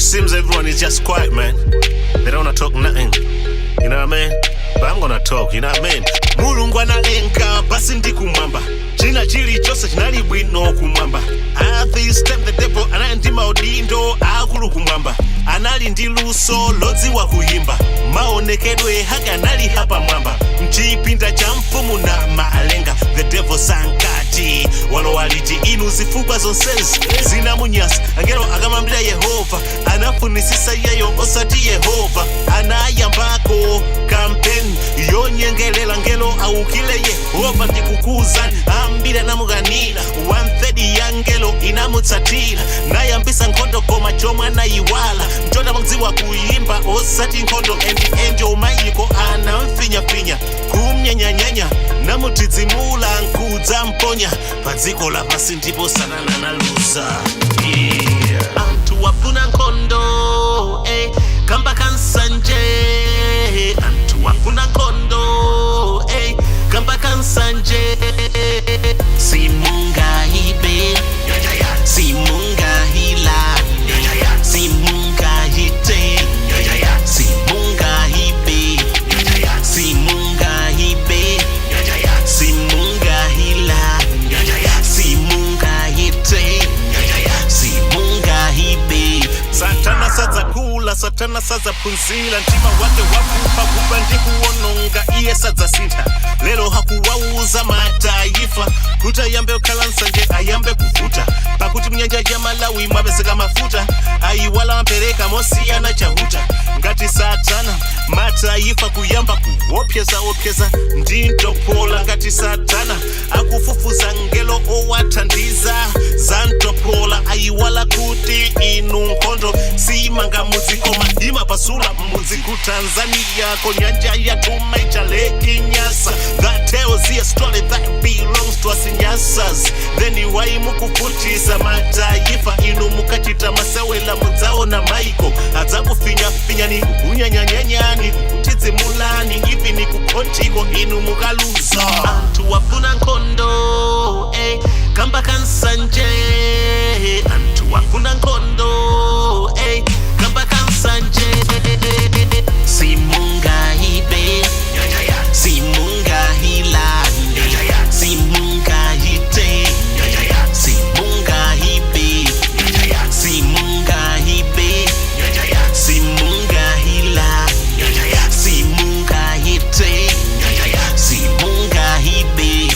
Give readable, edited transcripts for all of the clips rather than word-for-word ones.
Seems everyone is just quiet, man. They don't wanna talk nothing. You know what I mean? But I'm gonna talk, you know what I mean? Mulungu analenga pasi ndi kumwamba, china chilichonse chinali bwino kumwamba. At this time the devil anali ndi maudindo akulu kumwamba, anali ndi luso lodziwa kuyimba, maonekedwe hake anali hapamwamba. Mchipinda cha mfumu na malenga, the devil sankati walowaliti inu. Zifukwa zonsezi zinamunyasa. Angelo akamambira Yehova, anafunisisa iyeyo osati Yehova. Anayambako kampeni yonyengelela ngelo aukile Yehova. Ndikukuzani, ambiri anamukanira, one third ya ngelo inamutsatira, nayambisa nkhondo. Koma chomwe anayiwala mchota makudziwa kuyimba osati nkhondo. And angel mayiko anamfinyafinya, kumnyenyanyenya, namutidzimula nkudza mponya pa dziko lapansi, ndipo Satana analuza, yeah. Anthu wafuna nkhondo, eh, kamba kansanje. Anthu wafuna nkhondo, eh, kamba kansanje. Simungaibe, simungahilane, simungahite, simungaibe, simungaibe, simungahilane, simungahite, simungaibe. Satana sadzakula, Satana sadzaphunzira. Mtima wake wakupa kupa ndi kuwononga, iye sadzasintha. Lero hakuwauza mataifa kuti ayambe kukhala nsanje, ayambe kuvuta, pakuti mnyanja ya Malawi mwapezeka mafuta. Ayiwala ampereka mosiyana Chahuta. Ngati Satana mataifa kuyamba kuopyeza opyeza ndi ntopola, ngati Satana akufufuza ngelo owathandiza za ntopola, ayiwala kuti inu nkhondo simanga mudzi koma imapasula mudzi. Ku Tanzania ko nyanja yatuma icha Lake Nyasa. That tells a story that belongs to us Nyasas. Then why mukuvutisa mataifa inu? Mukachita masewela mudzaona maiko adzakufinyafinyani, kukunyanyanyanyani, kutidzimulani even kukotiko inu mukaluza. Anthu wafuna nkhondo, eh, kamba kansanje. Anthu wafuna nkhondo, eh, kamba kansanje. Simungaibe, simungahilane, simungahite, simungaibe, simungaibe, simungahila, simungahite, simungaibe.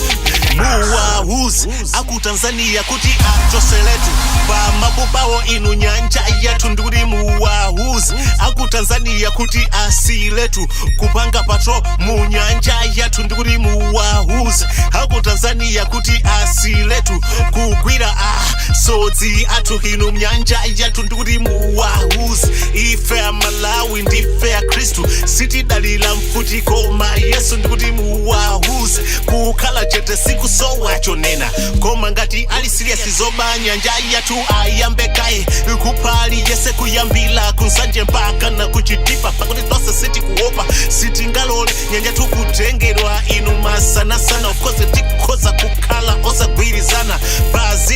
Muwauze aku Tanzania kuti achoseletu pamapupawo inu nyanja yathu. Ndikuti muwauze aku Tanzania kuti asiletu kupanga patrol mu nyanja yathu. Ndikuti muwauze aku Tanzania kuti asiletu kugwira a sodzi athu inu mnyanja yathu. Ndikuti muwauze, ife Amalawi ndife Akhristu, sitidalira mfuti koma Yesu. Ndikuti muwauze kukhala chete sikusowa chonena, koma ngati ali serious zoba nyanja yathu, ayambe kaye kuphali yese kuyambila kuNsanje mpaka na kuChitipa, pakuti tonse sitikuopa, sitingalole nyanja tukutengedwa inu masanasana. Of course tikhoza kukhala osagwirizana pa zina.